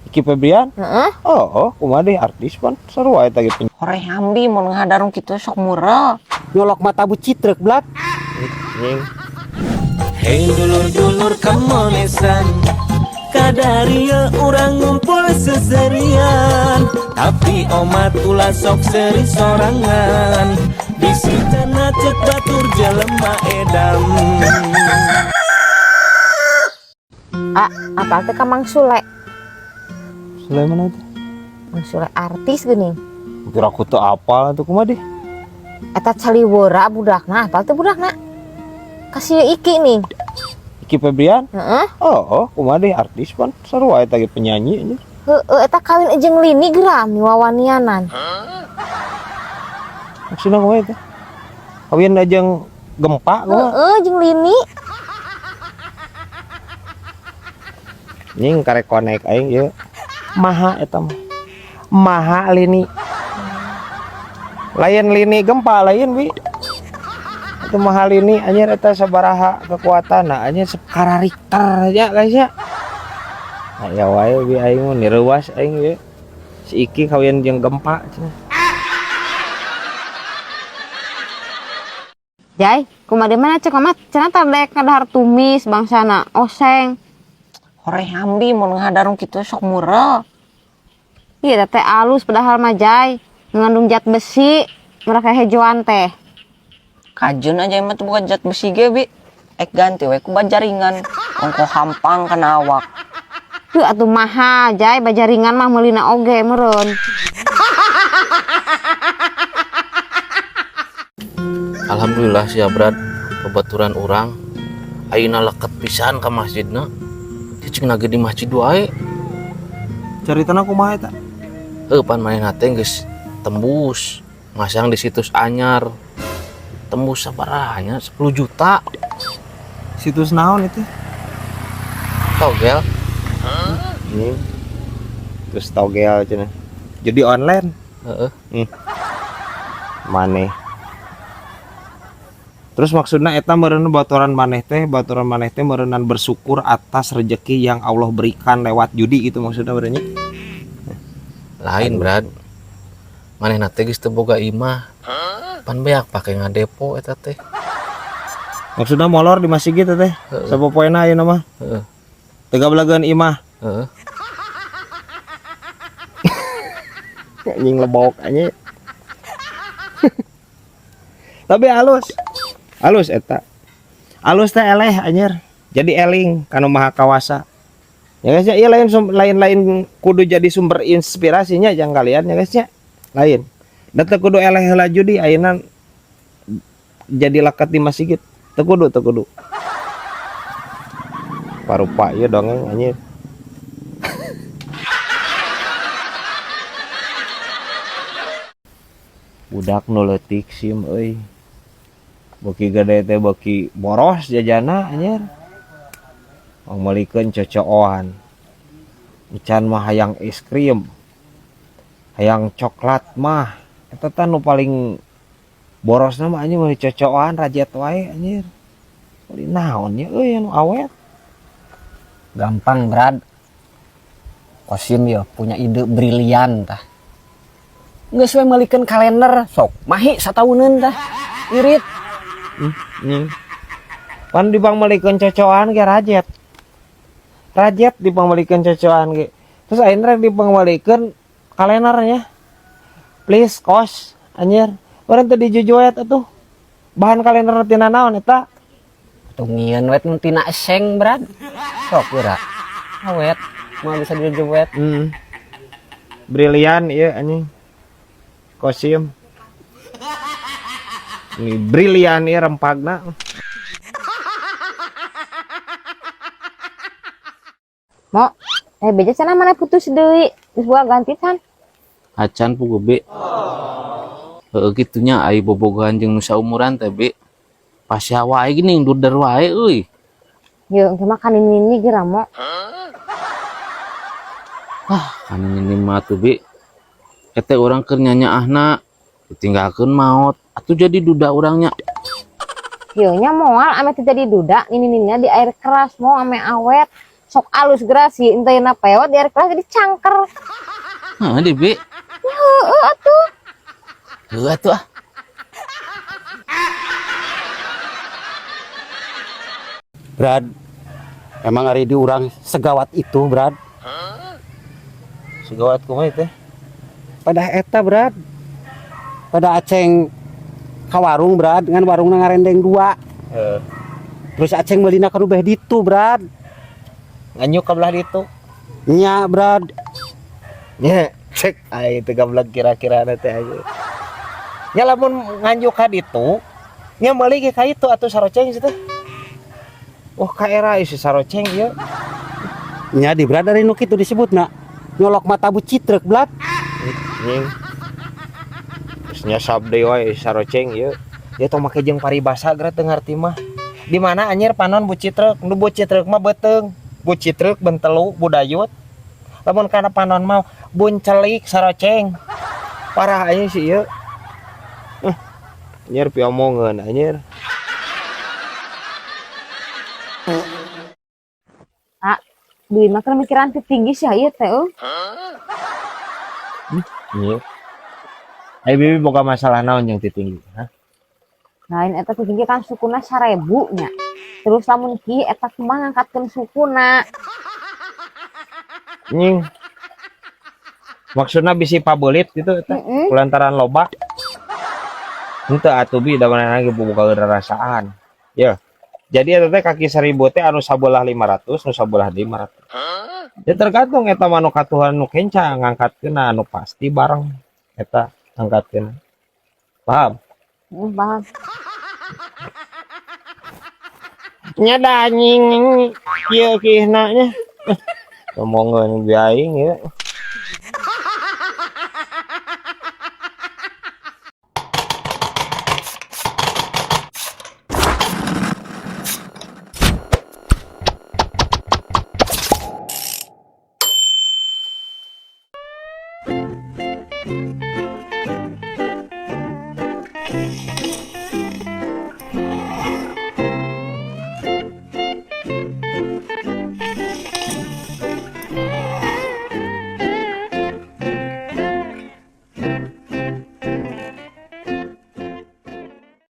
Iki Febrian? Heeh. Oh, kumaha deh artis pan sarua eta ge. Hore hambi mun ngadarung kitu sok murel. Nyolok mata bu citrek blat. Nying. Hei dulur-dulur kamonesan, kadaria urang ngumpul seserian. Tapi omat ulah sok seri sorangan, bisi cenah cek batur jelema edam. Ah, apa teh ka Mang Sule? Sule mana itu? Mang Sule artis geuning. Kira aku tuh apal atuh kumaha deh. Eta caliwora budakna, apal teh budakna? Kasih Iki nih. Iki Febrian? Heeh. Oh, kumaha deh artis pan sarua eta ge penyanyi anjir. Heeh, eta kawin jeung Lini geura miwawanianan. Maksudna kumaha eta? Kawin jeung gempa kumaha? Heeh, jeung Lini. Nying karek konek aing ieu. Maha eta mah. Maha Lini. Lain Lini gempa lain bi. Itu maha Lini anjir eta sabaraha kekuatan anjir skala Richter ya guys ya. Nah, ya wae bi aing mah nireuwas aing ieu. Si Iki kawin jeung gempa cenah. Jai, kumaha mana cek mama cenah teh dek ngadahar tumis bangsana oseng. Hore hambi mun ngadarung kitu sok murel. Iya teh alus padahal mah Jai, mengandung zat besi, mereka hejoan teh. Kajeun aja mah teu boga zat besi ge bi. Ek ganti we ku bajaringan, ongko hampang kana awak. Tuh atuh maha Jai, bajaringan mah meulina oge meureun. Alhamdulillah sia Brad, babaturan urang ayeuna leket pisan ka masjidna. Cicing ge di masjid wae. Caritana kumaha eta? Heuh pan manehna teh geus tembus masang di situs anyar. Tembus sabaraha 10 juta. Situs naon itu? Togel. Ini. Terus togel cenah. Jadi online. Heeh. Maneh. Terus maksudna eta meureun baturan maneh teh, baturan maneh teh meureunan bersyukur atas rejeki yang Allah berikan lewat judi gitu maksudna meureunnya. Lain Brad. Manehna teh geus teu boga imah. Pan beak pake ngadepo eta teh. Maksudna molor di masjid gitu teh. Sapopoena ayeuna mah. Heeh. Teu gablageun imah. Heeh. Anjing lebok anjing. Tapi halus. Halus eta. Halus teh eleh anjir. Jadi eling kanu maha kawasa. Ya guys ya, iya lain lain-lain kudu jadi sumber inspirasinya jangan kalian ya guys ya. Lain. Da teu kudu eleh heula judi ayeuna jadi lakat di masjid. Teu kudu, teu kudu. Parupa ieu dongeng anjir. Budak nu leutik sim euy. Beuki gede teh beuki boros jajana anjir. Meulikeun cocooan. Encan mah hayang es krim. Hayang coklat mah. Eta teh nu paling borosna mah anjir meuli cocooan rajet wae anjir. Meuli naon nya euy anu awet. Gampang Brad. Kosim ya punya ide brilian tah. Geus we meulikeun kalender sok mahi satauneun tah. Irit. Pan dipangmeulikeun cocoan ge rajet. Rajet dipangmeulikeun cocoan ge. Terus ayeuna rek dipangmeulikeun kalendernya. Please kos anjir. Urang teu dijujuet atuh. Bahan kalender tina naon eta? Atuh ngieun we nu tina eseng Brad. Sok geura. Awet moal bisa dijujuet. Brilian ieu anjing. Kosim. Ini brilian ieu rempagna. Mo, beja cenah mana putus deui, geus boga ganti can. Acan pugu be. Heeh kitu nya ai bobogohan jeung nu saumuran teh be. Pasea wae geuning duder wae euy. Yeuh, engke mah kanin-nini geura mo. Ah, kanin-nini mah tuh be. Eta urang keur nyanyaahna ditinggalkeun maot atuh jadi duda urangnya. Ieu nya moal ame teu jadi duda, nini-nininya di air keras mo ame awet. Sok alus gerasi entena pewot di air keras jadi cangker. Heeh di Bi. Heeh atuh. Heuh atuh ah. Brad, emang hari di urang segawat itu, Brad. Segawat kumaha teh? Pada eta, Brad. Pada aceng ka warung, Brad, ngan warungna ngarendeng dua. Heeh. Terus aceng meulina ka nu beh ditu, Brad. Nganjuk ka belah ditu. Nya, Brad. Nya, cek aing teh gablek kira-kira teh aja. Nya lamun nganjuk ka ditu, nya meuli ge ka itu atuh saroceng sih teh. Oh, ka era si saroceng ieu. Nya di Brad dari nu kitu disebutna. Nyolok mata bu citrek, Brad. Nying. Terus nya sabde wae saroceng ieu. Dia tong make jeung paribasa geura teu ngarti mah. Di mana anjir panon bu citrek, nu bu citrek mah beuteung. Bu citrek bentelu budayut. Lamun kana panon mah buncelik saroceng. Parah anjing si ieu. Anjir piomongeun anjir. Ah, duit mah keur mikiran ti tinggi sih ieu teh euy. Iya. Ai bibi boga masalah naon jeung ti tinggi, hah? Lain eta ti tinggi kan sukuna 1000 nya. Terus lamun kieu eta kumaha ngangkatkeun sukuna? Nying. Maksudna bisi pabeulit gitu eta. Heeh. Kulantaran loba. Henteu atuh bi da manehna ge boga rarasaan. Ya. Jadi eta teh kaki 1000 teh anu sabelah 500, nu sabelah 500. Ya tergantung eta mah nu katuhan nu kenca ngangkatkeunna anu pasti bareng eta angkatkeunna. Paham? Heeh, paham. Nya da anjing kieu kihna nya. Omongan bi aing ya.